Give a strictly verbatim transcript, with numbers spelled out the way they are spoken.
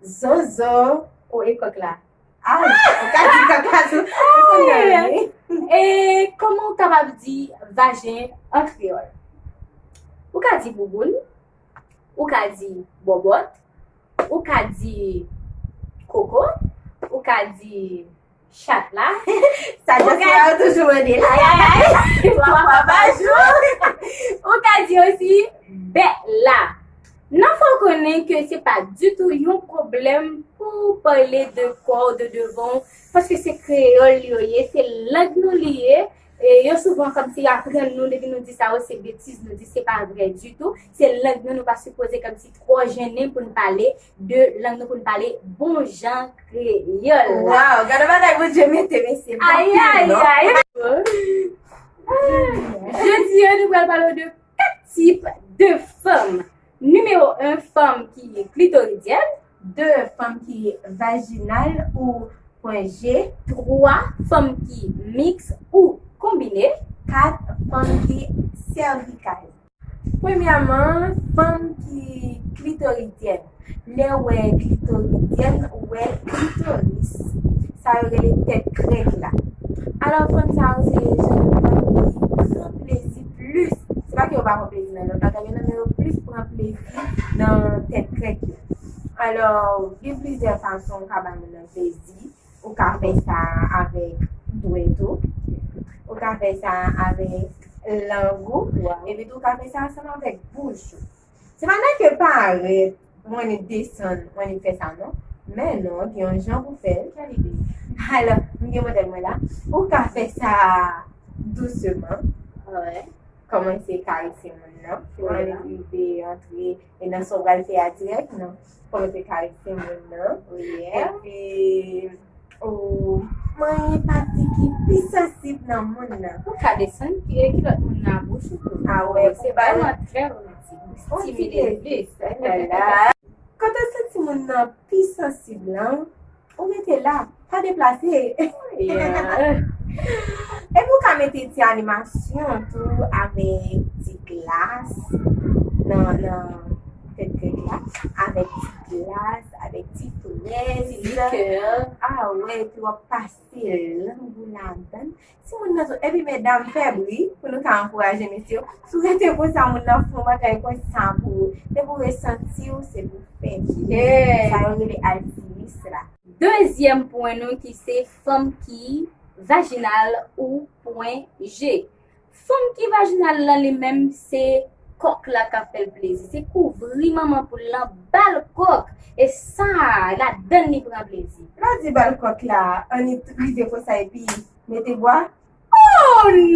Zozo. Ou e kòk la? Ay, ou ka di kòk la tou. Ou konn gade. E kòman ou kapab di vajen an kreyòl? Ou ka di bouboun, ou ka di bòbòt, ou ka di koko, ou ka di chat la. Sa ou ka diaspora yo toujou mande la. Ay, ay, ay. Twa fwa pa jou. Ou ka di osi bèt la. N ap fè w konnen ke se pa ditou yon pwoblèm pou w pale de kò w, de devan w, paske se kreyòl yo ye, se lang nou li ye. E yo souvan kòmsi aprann nou, depi nou di sa, o, se betiz nou di, se pa vrè ditou. Se lang nou, nou pa sipoze kòmsi twò jennen pou n pale de lang nou, pou n pale bon jan kreyòl la. Waw, gade bagay Bondye mete, mesye, ay, ay, ay. Jodi a, nou pral pale de kat tip de fanm. Nimewo en, fanm ki klitoridyèn. De, fanm ki vajinal ou pwen G. Twa, fanm ki miks ou konbine. Kat, fanm ki sèvikal. Premyèman, fanm ki klitoridyèn. Lè w wè klitoridyèn, ou wè klitoris. Sa yo rele tèt grèk la. Alò, fanm sa yo se jan de fanm ki pran plezi plis. Se pa ke yo pa pran plezi nan lòt bagay yo, non, men yo plis pran plezi nan tèt grèk yo. Alò, gen plizyè fason ou ka ba moun nan plezi. Ou ka fè sa avèk dwèt ou. Ou ka fè sa avèk lang ou. Epi tou, ou ka fè sa ansanm avèk bouch ou. Se pa nan ke parèt, mwen annik desann, mwen annik fè sa, non. Men non, gen yon jan pou fè l. Alò, m gen modèl mwen la. Ou ka fè sa douseman. Kòmanse karese moun nan. Ou annik rive antre e nan sa w pral fè a dirèk, non. Kòmanse karese moun nan. Epi, ou manyen pati ki pi sansib nan moun nan. Ou ka desann ki, kilòt moun nan a bouch ou tou. A wè, se vrèman trè romantik. Ou stimile vle. Kanta santi moun nan pi sansib lan, ou rete la, pa deplase. Epi ou ka mete ti animasyon tou avèk ti glas nan, nan tèt grèk la, avèk ti glas, avèk ti frèz. Ti likè. A wè, epi w ap pase lang ou ladan l. Si moun nan sou, epi medam, fè bri pou nou ka ankouraje mesye yo. Si w rete konsa, moun nan fè yon bagay konsa pou ou. Depi w resanti w, se pou fè. Sa yo rele altiyis la. Dezyèm pwen nou ki se fanm ki vajinal ou pwen G. Fanm ki vajinal lan li menm se kòk la k ap fè l plezi. Se kouvri manman poul lan, ba l kòk. E sa, ladan l li pran plezi. Lè w di ba l kòk la, annik rive konsa epi mete bwa. Oh!